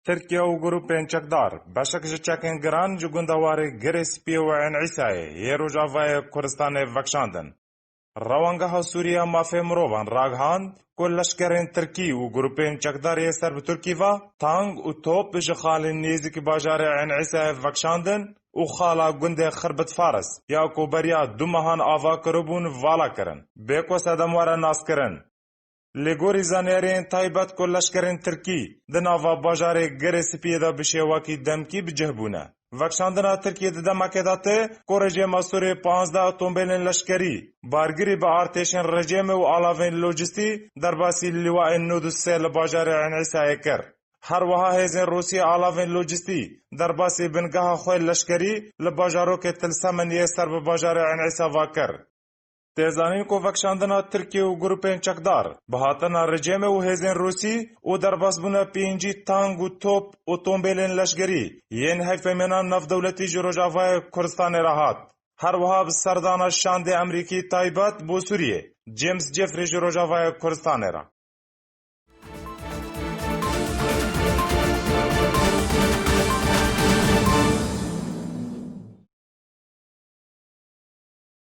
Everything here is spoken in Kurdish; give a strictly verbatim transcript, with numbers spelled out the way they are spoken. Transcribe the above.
Tirkiye û grûpên çekdar beşek ji çekên giran ji gundewarê Girê Spiyê û Ên Îsayê yê Rojavayê Kurdistanê vekişandin. Rewangeha Sûriye ya Mafê Mirovan ragihand ku leşkerên Tirkî û grûpên çekdar yê ser bi Tirkî ve tang û top ji xalên nêzîkî bajarê Ên Îsayê vekişandin û xala gundê Xirbit Faris ya ku beriya du mehan ava kiribûn vala kirin, bê ku sedem were naskirin. Li gorî zanyariyên taybet ku leşkerên Tirkî di nava bajarê Girê Spiyê de bi şêwekî demkî bi cih bûne. Vekişandina Tirkiyê di demekê de tê ku rejêma Sûriyê panzdeh otombêlên leşkerî bargirî bi artêşên rejêmê û alavên lojistî derbasî lîwayên nod û sê li bajarê Ên Îsayê kir. Her wiha hêzên Rûsiyê alavên lojistî derbasî bingeha xwe leşkerî li bajarokê Til Semen yê ser bi bajarê Ên Îsa va kir. Tê zanîn ku vekişandina Tirkiye û grûpên çekdar bi hatina rejêmê û hêzên Rûsî û derbasbûna pêncî tang û top û tombêlên leşkerî yên hevpeyvêna navdewletî ji Rojavayê Kurdistanê re hat. Her wiha bi serdana şandê Amerîkî taybet bo Sûriyê, James Jeffrey ji Rojavayê Kurdistanê re.